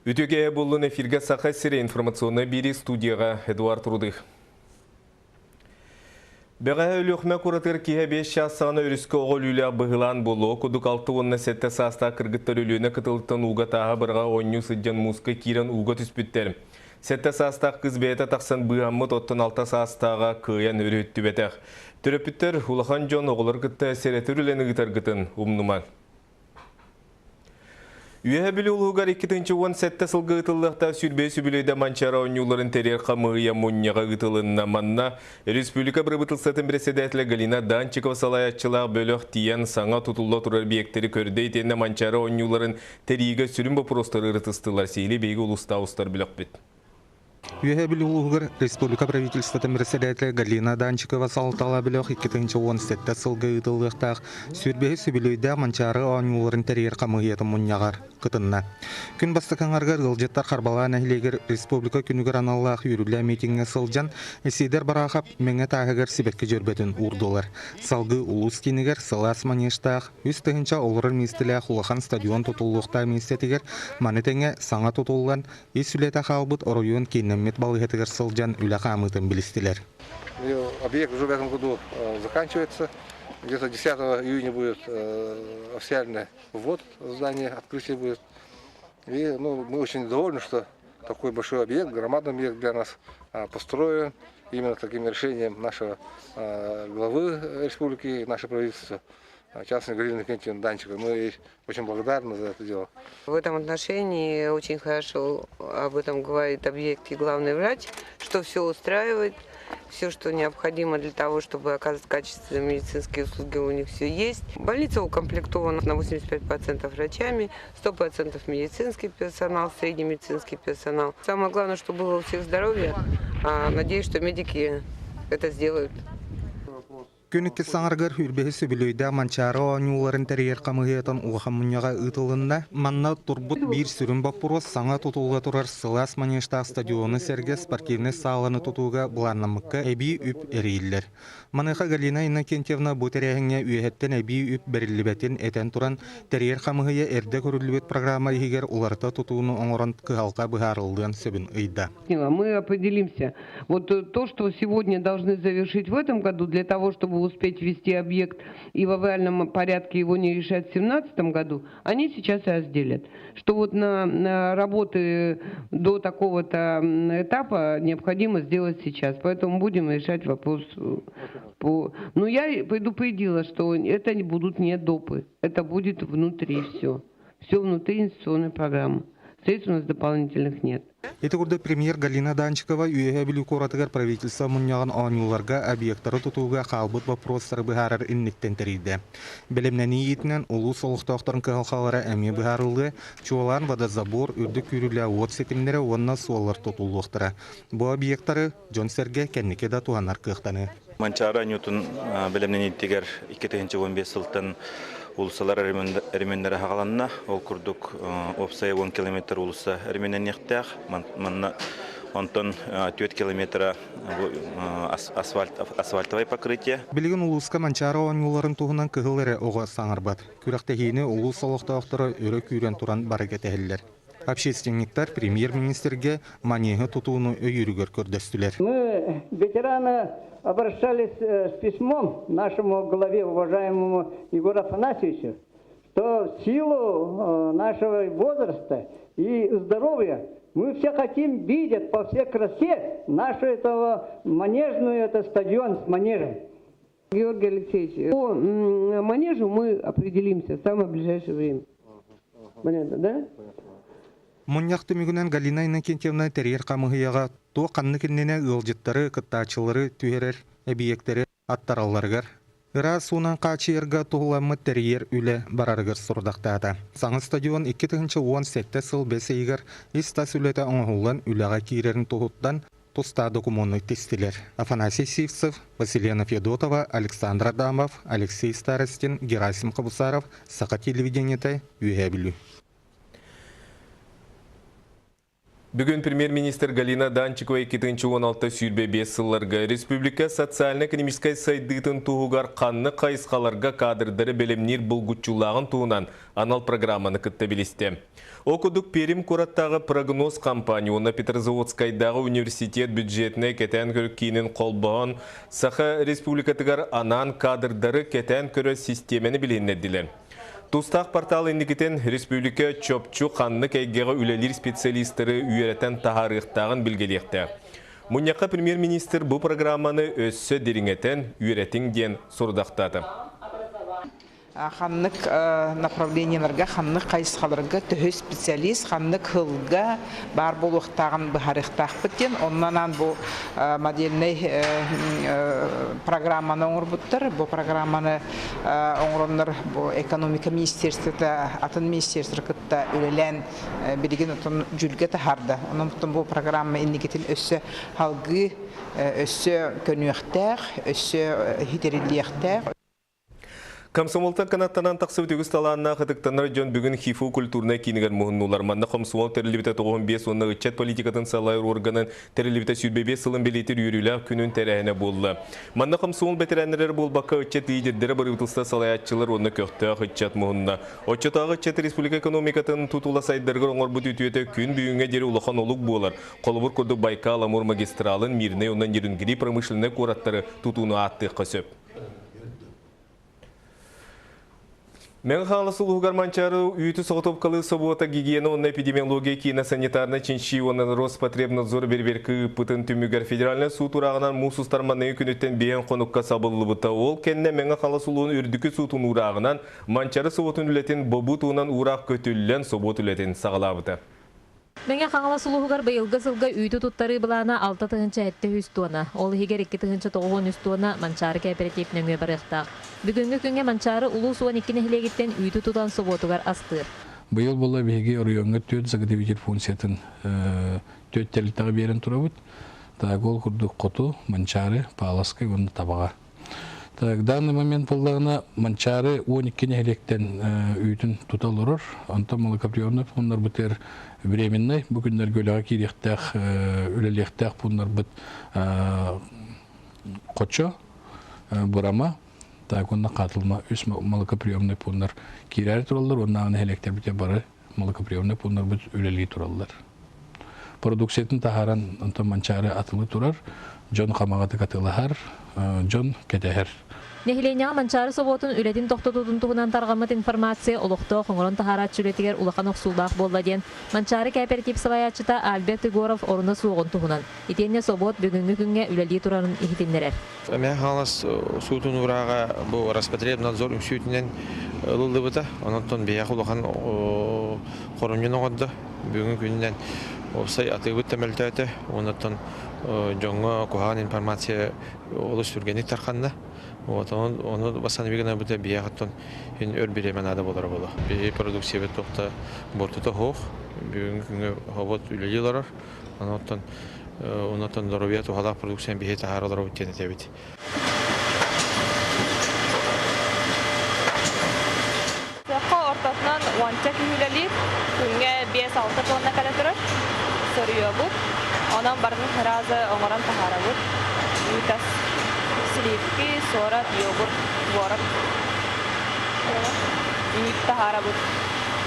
Үтүө буоллун, эфиргэ Саха сирэ информационнай биэрии, студияҕа Эдуард Рудых. Бэҕэһээ Өлүөхүмэ куоратыгар киэһэ 5 чаас саҕана өрүскэ оҕо өлүүлээх быһылаан буолуо. Кудук 67 саастаах кыргыттар Өлүөнэ кытылыттан ууга тааһы быраҕа оонньуу сылдьан мууска киирэн ууга түспүттэр. 7 саастаах кыыс бэйэтэ тахсан быыһаммыт, оттон 6 саастааҕа кыайан өрүһүттүбэтэх. Төрөппүттэр, улахан дьон оҕолору кытта сэрэтэр үлэни ыытаргытын умнумаҥ. Үөһэ Бүлүү улууһугар 2017 сылга ыытыллыахтаах 25 үбүлүөйдэ Манчаары оонньууларын тэрийэр хамыыһыйа мунньаҕа ыытылынна. Манна республика бырабыыталыстыбатын председателэ Галина Данчикова салайааччылаах бөлөх тиийэн саҥа тутулла турар объектэри көрдө итиэннэ Манчаары оонньууларын тэрийиигэ сүрүн боппуруостары ырытыстылар. Сиһилии биһиги улуустаах устар бөлөхпүт. Үөһээ Бүлүү улууһугар республика правительствотын председателэ Галина Данчикова салалталаах бөлөх 2017 сылга ыытыллыахтаах 25 үбүлүөйдээх Манчаары оонньууларын тэрийэр хамыыһыйатын мунньаҕар кытынна. Күн бастакы аҥарыгар ыалдьыттар Харбалаа нэһилиэгэр республика күнүгэр аналлаах үөрүүлээх митиҥҥэ сылдьан Исидор Барахов Мэҥэ тааһыгар сибэкки дьөрбөтүн уурдулар. Салгыы улуус киинигэр сылаас манежтаах 3000 олорор миэстэлээх улахан стадион тутуллуохтаах миэстэтигэр маны тэҥэ саҥа тутуллан ис үлэтэ хаалбыт оройуон кииннэммит балыыһатыгар сылдьан үлэ хаамыытын билистилэр. Объект уже в этом году заканчивается. Где-то 10 июня будет официальный ввод здания, открытие будет. И, ну, мы очень довольны, что такой большой объект, громадный объект для нас построен именно таким решением нашего главы республики и нашего правительства, в частности, Галины Иннокентьевны Данчиковой. Мы ей очень благодарны за это дело. В этом отношении очень хорошо об этом говорит объект и главный врач, что все устраивает, все, что необходимо для того, чтобы оказывать качественные медицинские услуги, у них все есть. Больница укомплектована на 85% врачами, 100% медицинский персонал, средний медицинский персонал. Самое главное, чтобы было у всех здоровье. Надеюсь, что медики это сделают. Күн иккис аҥарыгар 25 үбүлүөйдээх Манчаары оонньууларын тэрийэр хамыыһыйатын улахан мунньаҕа ыытылынна. Манна турбут биир сүрүн боппуруос саҥа тутулла турар сылаас манежтаах стадиону сэргэ спортивнай сааланы тутууга былааннаммыкка эбии үп эрийиллэр. Маныаха Галина Иннокентьевна бу тэрээһиҥҥэ үөһэттэн эбии үп бэриллибэтин этэн туран, тэрийэр хамыыһыйа эрдэ көрүллүбүт программа иһигэр уларыта тутууну оҥорон кыһалҕа быһаарыллыан сөбүн ыйда. Мы определимся. Вот то, что сегодня должны завершить в этом году, для того, чтобы успеть ввести объект и в авральном порядке его не решать в 2017 году, они сейчас разделят. Что вот на работы до такого-то этапа необходимо сделать сейчас. Поэтому будем решать вопрос по... Но я предупредила, что это не будут не допы, это будет внутри все. Все внутри инвестиционной программы. Средств у нас дополнительных нет. Ити курдук премьер Галина Данчикова Үөһээ Бүлүү куоратыгар правительство мунньаҕын оонньууларга объектары тутууга хаалбыт боппуруостары быһаарар инниттэн тэрийдэ. Бэлэмнэнии иитинэн улуус олохтоохторун кыһалҕалара эмиэ быһаарыллыа, чуолаан водозабор, үрдүк күүрүүлээх уот ситимнэрэ уонна суоллар тутуллуохтара. Бу объектары дьон-сэргэ кэнники да туһанар кыахтаныы. Манчаары оонньуутун бэлэмнэниитигэр 2015 сылтан уулуссалар өрөмүөннэрэ саҕаланна. Ол курдук уопсайа 10 километр уулусса өрөмүөннэниэхтээх. Манна онтон 4 километра асфальт, асфальтовое покрытие. Билигин улууска Манчаары оонньууларын туһунан кыһыл эрэ оҕо саҥарбат. Күрэхтэһиини улуус олохтоохторо өрө күүрэн туран бары кэтэһэллэр. Общественниктар премьер-министргэ манеһы тутууну өйүүрүгэр көрдөстүлэр. Мы, ветераны, обращались с письмом нашему главе, уважаемому Егору Афанасьевичу, что в силу нашего возраста и здоровья мы все хотим видеть по всей красе нашу этого манежную, это стадион с манежем. Георгий Алексеевич, по манежу мы определимся в самое ближайшее время. Понятно, да? Мунньах түмүгүнэн Галина Иннокентьевна тэрийэр хамыыһыйаҕа туох ханнык иннинэ ыалдьыттары, кыттааччылары түһэрэр эбийиэктэри аттаралларыгар, ыраас уунан хааччыйарга туһуламмыт тэрийэр үлэ барарыгар сорудахтаата. Саҥа стадион 2017 сыл бэс ыйыгар ис-тас үлэтэ оҥоһуллан үлэҕэ киирэрин туһуттан тустаах докумуону тистилэр. Афанасий Сивцев, Василена Федотова, Александр Адамов, Алексей Старостин, Герасим Хабусаров, Саха телевидениета, Үөһээ Бүлүү. Бүгүн премьер-министр Галина Данчикова 2016-25 сылларга республика социально-экономическай сайдыытын туһугар ханнык хайысхаларга кадрдары бэлэмниир булгуччулааҕын туһунан анал программаны кытта билистэ. Ол курдук Пермь куораттааҕы Прогноз компания уонна Петрозаводскайдааҕы университет бюджетнай кэтээн көрөр киинин холбоон Саха Республикатыгар анаан кадрдары кэтээн көрөр систиэмэни билиһиннэрдилэр. Тустаах портал инникитин республика чопчу ханнык эйгэҕэ үлэлиир специалистары үөрэтэн таһаарыахтааҕын билгэлиэхтээх. Мунньахха премьер-министр бу программаны өссө дириҥэтэн үөрэтиҥ диэн сорудахтаата. Ханнык направлениеларга, ханнык хайысхаларга төһө специалист, ханнык сылга баар буолуохтааҕын быһаарыахтаахпыт диэн, онно анаан бу модельнай программаны оҥорбуттар. Бу программаны оҥороннор бу экономика министерствота атын министерство кытта үлэлээн билигин отон дьүүлгэ таһаарда. Онон бу программа инникитин өссө салгыы өссө көнүөхтээх, өссө хитериллиэхтээх. Комсомолтан канаттанан тахсыбыт үгүс талааннаах ытыктанар дьон бүгүн ХИФУ культурнай киинигэр муһуннулар. Манна комсомол тэриллибитэ 95 уонна ыччат политикатын салайар органын тэриллибитэ 25 сылын бэлиэтиир үөрүүлээх күнүн тэрээһинэ буолла. Манна комсомол бэтэрээннэрэ буолбакка ыччат лидердэрэ бырабыыталыстыба салайааччылар уонна көхтөөх ыччат муһунна. Оччотооҕу ыччат республика экономикатын тутула сайдарыгар оҥорбут үтүөтэ күн бүгүҥҥэ диэри улахан олук буолар. Холобур курдук Байкал-Амур магистралын, Мирнэй уонна Нерюнгри промышленнай куораттары тутууну ааттыахха сөп. Мэҥэ Хаҥалас улууһугар Манчаары үүтү соҕотуопкалыыр собуота гигиена уонна эпидемиология киинэ санитарнай чинчийии уонна Роспотребнадзор бэрэбиэркэ ыыппытын түмүгэр федеральнай суут урааҕынан муус устар маныгы күнүттэн биэһин хонукка сабыллыбыта. Ол кэннэ Мэҥэ Хаҥалас улууһун үрдүкү суутун уурааҕынан Манчаары собуотун үлэтин бобуу туһунан уураах көтүллэн собуот үлэтин саҕалаабыта. Мэҥэ Хаҥалас улууһугар быйылгы сылга үүтү туттарыы былаана 6703 туона, ол иһигэр 2093 туона Манчаары кээпэрэтиип нөҥүө барыахтаах. Бүгүҥҥү күҥҥэ Манчаары улуус 12 нэһилиэгиттэн үүтү тутан собуотугар астыыр. Быйыл буолла биһиги оройуоҥҥа түөрт заготовитель функциятын түөрт тэрилтэҕэ биэрэн турабыт. Так, ол курдук Хоту, Манчаары, Павловскай уонна Табаҕа. Так, данный момент буоллаҕына Манчаары 12 нэһилиэктэн үүтүн тута олорор. Онтон малокаприорнай пууннарбытыгар временный бу күннэргэ үлэҕэ киириэхтээх, үлэлиэхтээх пууннарбыт Хочо, Бурама, так уонна Хаатылма үс малокоприемный пууннар киирээри тураллар уонна нэһилиэктэрбитигэр бары малокоприемный пууннарбыт үлэлии тураллар. Продукциятын таһааран онтон Манчаары атылы турар, дьон хамаҕатык атыылаһар, дьон кэтэһэр. Нэһилиэнньэҕэ Манчаары собуотун үлэтин тохтотуутун туһунан тарҕаммыт информация олохтоох оҥорон таһаарааччы үлэтигэр улахан охсуулаах буолла диэн Манчаары кээпэрэтиип салайааччыта Альберт Егоров оруна суоҕун туһунан, итиэннэ собуот бүгүҥҥү күҥҥэ үлэлии турарын иһитиннэрэр. Мэҥэ Хаҥалас суутун уурааҕа бу Роспотребнадзор үҥсүүтүнэн ылыллыбыта. Онон биһиэхэ улахан хоромньуну оҥордо. Бүгүҥҥү күнүнэн уопсай атыыбыт да мөлтөөтө. Онон дьоҥҥо куһаҕан информация олус түргэнник тарханна. Вот, ону бастан гынарбыта биһиэхэ оттон өр бириэмэ наада буолара буолуо. Биһиги продукциябыт туохта буортута суох. Бүгүҥҥү күҥҥэ хобот үлэлии олорор. Онон онон доруобуйа туһалаах продукцияны биһиги таһаара олоробут диэн этэбит. Сыахха ортотунан уонча киһи үлэлиир. Күҥҥэ 5-6 тонна кэлэ турар. Соруйабыт. Онон барытын сразу оҥорон таһаарабыт. Үүт ас, сливки, суорат, йогурт, творог. Үүт таһаарабыт.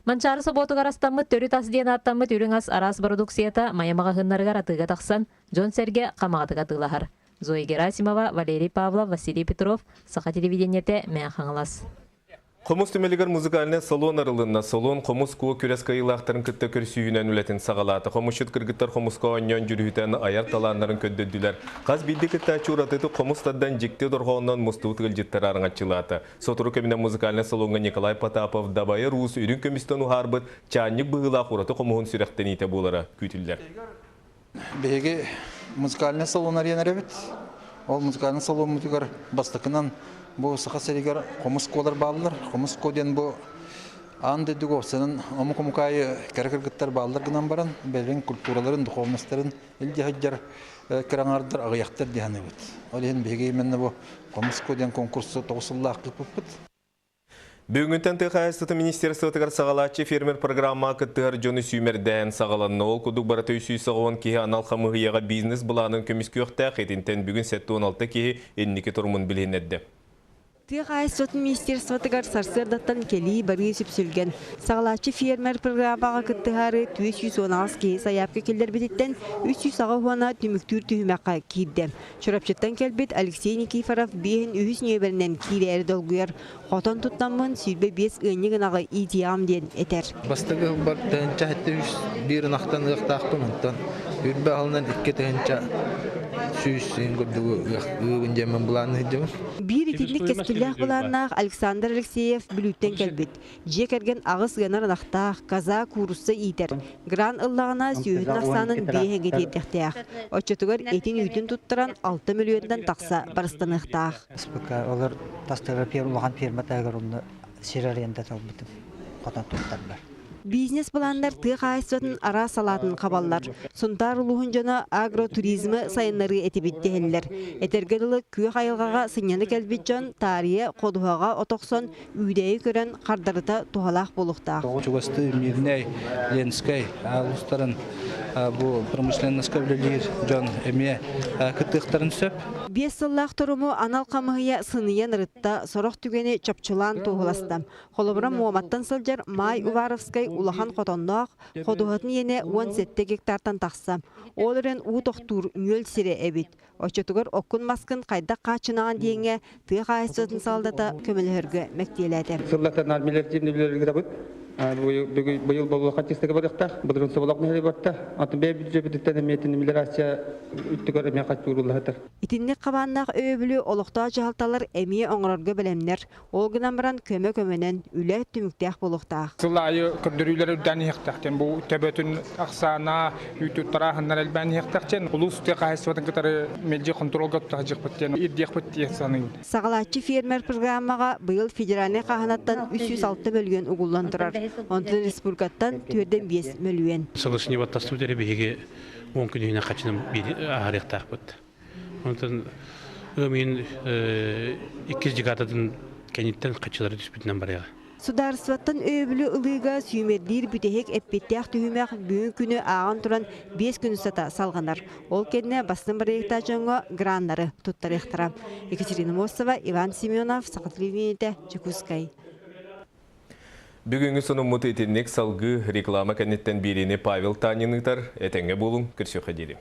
Манчаары собуотугар астаммыт төрүт ас диэн ааттаммыт үрүҥ ас араас бородууксуйата Майа маҕаһыыннарыгар атыыга тахсан, дьон-сэргэ хамаҕатык атыылаһар. Зоя Герасимова, Валерий Павлов, Василий Петров, Саха телевидениетэ, Мэҥэ Хаҥалас. Хомус түмэлигэр музыкальнай салон арылынна. Салон хомус куо күрэс кыайыылаахтарын кытта көрсүһүүнэн үлэтин саҕалаата. Хомусчут кыргыттар хомуска оонньоон дьүрүһүтэн айар талааннарын көрдөрдүлэр. Хас биирдии кыттааччы уратытык хомус тардан дьикти дорҕоонунан мустубут ыалдьыттары араҥаччылаата. Сотору кэминэн музыкальнай салоҥҥа Николай Потапов Дабайар уус үрүҥ көмүстэн уһаарбыт чаанньык быһыылаах ураты хомуһун сүрэхтэниитэ буолара күүтүллэр. Биһиги музыкальнай салон арыйан эрэбит. Ол музыкальнай саломмутугар бастакынан бу Саха сиригэр хомус куолар бааллар. Хомус куо диэн бу аан дойдуга уопсайынан омук омукаайы кэрэ кыргыттар бааллар гынан баран, бэйэлэрин культураларын, духовностарын илдьэ сылдьар кыра аҥаардар аҕыйахтар дии саныыбыт. Ол иһин биһиги именно бу хомус куо диэн конкурсу тоҕус сыллаах ыыппыппыт. Бүгүнтэн тыа хаһаайыстыбатын министерствотыгар саҕалааччы фермер программаҕа кыттыһар дьону сүүмэрдээн саҕаланна. Ол курдук барыта 390 киһи анал хамыыһыйаҕа бизнес-былаанын көмүскүөхтээх. Итинтэн бүгүн 76 киһи инники торумун билиһиннэрдэ. Тыа хаһаайыстыбатын министерствотыгар сарсыардаттан кэлии-барыы сүпсүлгэн. Саҕалааччы фермер программаҕа кыттыһаары 418 киһи сайаапка киллэрбититтэн 380-а түмүктүүр түһүмэххэ киирдэ. Чурапчыттан кэлбит Алексей Никифоров биэһин үһүс нүөмэринэн киирээри долгуйар. Хотон туттаммын 25 ыанньык ынаҕы иитиэҕим диэн этэр. Бастакы сылбар тыһыынча сэттэ үс биир ынахтан ыахтаахпын, онтон үрбэ аһылынан 2100 курдугу ыыбын диэммин былаанныыр дьабын. Биир итинник кэскиллээх былааннаах Александр Алексеев Бүлүүттэн кэлбит. Дьиэ кэргэн аҕыс ыанар ынахтаах, коза, куурусса иитэр. Грант ыллаҕына сүөһүтүн ахсаанын биэһэҥҥэ тиэрдиэхтээх. Оччотугар этин-үүтүн туттаран 6 мөлүйүөнтэн тахса барыстаныахтаах. СПК олор тастыгар улахан ферма таһыгар онно сир аренда талбытым хотон туттарбар. Бизнес-былааннар тыа хаһаайыстыбатын араас салаатын хабаллар. Сунтаар улууһун дьоно агротуризмы сайыннарыы этибит дэһэллэр. Этэргэ дылы, күөх айылҕаҕа сынньана кэлбит дьон таарыйа ходуһаҕа от охсон, үүдэйи көрөн хардарыта туһалаах буолуохтаах. Чугастыы Мирнэй, Ленскэй улуустарын бу промышленноска үлэлиир дьон эмиэ кыттыахтарын сөп. Биэс сыллаах торуму анал хамыһыйа сыныйан ырытта, сорох түгэни чопчулаан туоһуласта. Холобура, Муоматтан сылдьар Маай Уваровскай улахан хотонноох, ходуһатын иэнэ 17 гектартан тахса. Ол эрэн уу тохтуур нүөл сирэ эбит. Оччотугар оккун-маскын хайдах хааччынаҕын диэҥҥэ тыа хаһаайыстыбатын салалтата көмөлөһөргө мэктиэлээтэ. Сыллатан миллиардивный үлэлэргэ быйыл болуоха чистыга барыахтаах, былырын соболох нэһилиэк барта. Атын бэйэ бюджетиттэн эмиэтин мелиорация үттүгэр эмиэ хаччыырыллаһытар. Итинник хабааннаах өйөбүлү олохтоох дьаһалталар эмиэ оҥорорго бэлэмнэр. Ол гынан баран көмө көмөнөн үлэ түмүктээх буолуохтаах. Сыл аайы көрдөрүүлэр үрдээн иһиэхтээх. Бу төбөтүн ахсаана, үүтү тарааһыннар элбээн иһиэхтээх. Улуус тыа хаһаайыстыбатын кытары мэлдьи хонтуруолга тутаһыдьыахпыт диэн ирдиэхпит диэн саныыбын. Саҕалааччы фермер программаҕа быйыл федеральнай хааһынаттан 306 мөлүйүөн угуллан турар. Онтон республикаттан 4,5 мөлүйүөн. Сылышни баттастыбыт эрэ биһиги 10 күнүнэн хачынан ааһарыахтаахпыт. Онтон ыам иккис декадатын кэнниттэн хаччылары түспүтүнэн барыаҕа. Судаарыстыбаттан өйөбүлү ылыыга сүүмэрдиир бүтэһик эппиэттээх түһүмэх бүгүн күнү ааҕан туран биэс күн устата салҕанар. Ол кэннэ бастыҥ бырайыактаах дьоҥҥо граннары туттарыахтара. Екатерина Мостова, Иван Семенов, Саха телевидениетэ, Дьокуускай. Бүгүҥҥү сонуммут итинник салгыы реклама кэнниттэн биэриини Павел Танин ыытар. Этэҥҥэ буолуҥ, көрсүөххэ диэри.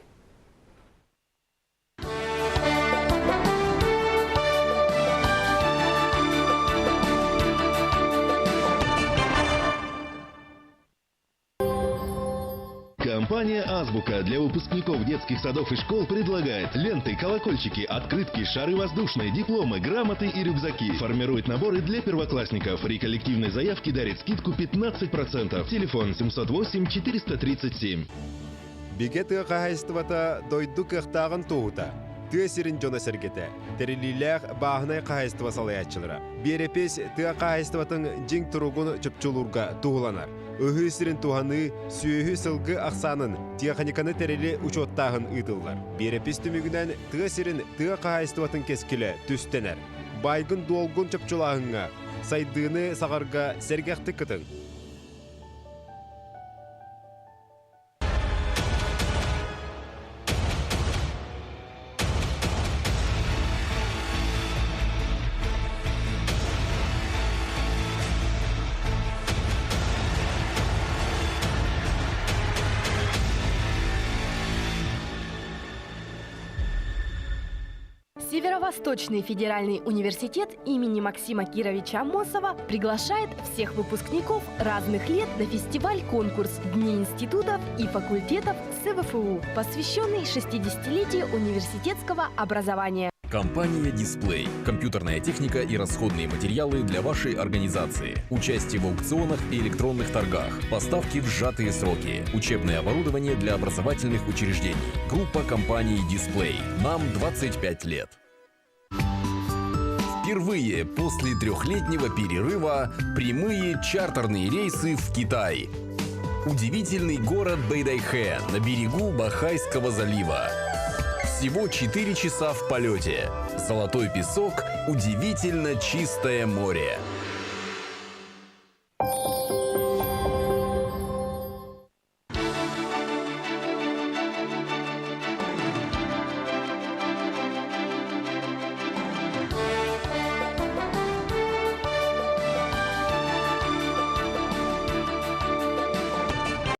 Компания «Азбука» для выпускников детских садов и школ предлагает ленты, колокольчики, открытки, шары воздушные, дипломы, грамоты и рюкзаки. Формирует наборы для первоклассников. При коллективной заявке дарит скидку 15%. Телефон 708 437. Бигэ тыа хаһаайыстыбата дойду кыахтааҕын туоһута. Тыа сирин дьоно-сэргэтэ, тэриллиилээх бааһынай хаһаайыстыба салайааччылара. Биэрэпис тыа хаһаайыстыбатын дьиҥ туругун чопчулуурга туһуланар. Ыһыы сирин туһаныы, сүөһү-сылгы ахсаанын, техниканы тэрили учуоттааһын ыытыллар. Биэрэпис түмүгүнэн тыа сирин тыа хаһаайыстыбатын кэскилэ түстэнэр. Байгын-дуолгун чопчулааһыҥҥа, сайдыыны саҕарга сэргэхтик кытын. Северо-Восточный федеральный университет имени Максима Кировича Амосова приглашает всех выпускников разных лет на фестиваль-конкурс Дни институтов и факультетов СВФУ, посвященный 60-летию университетского образования. Компания Display. Компьютерная техника и расходные материалы для вашей организации. Участие в аукционах и электронных торгах. Поставки в сжатые сроки. Учебное оборудование для образовательных учреждений. Группа компаний Display. Нам 25 лет. Впервые после трехлетнего перерыва прямые чартерные рейсы в Китай. Удивительный город Бэйдайхэ на берегу Бахайского залива. Всего 4 часа в полете. Золотой песок, удивительно чистое море.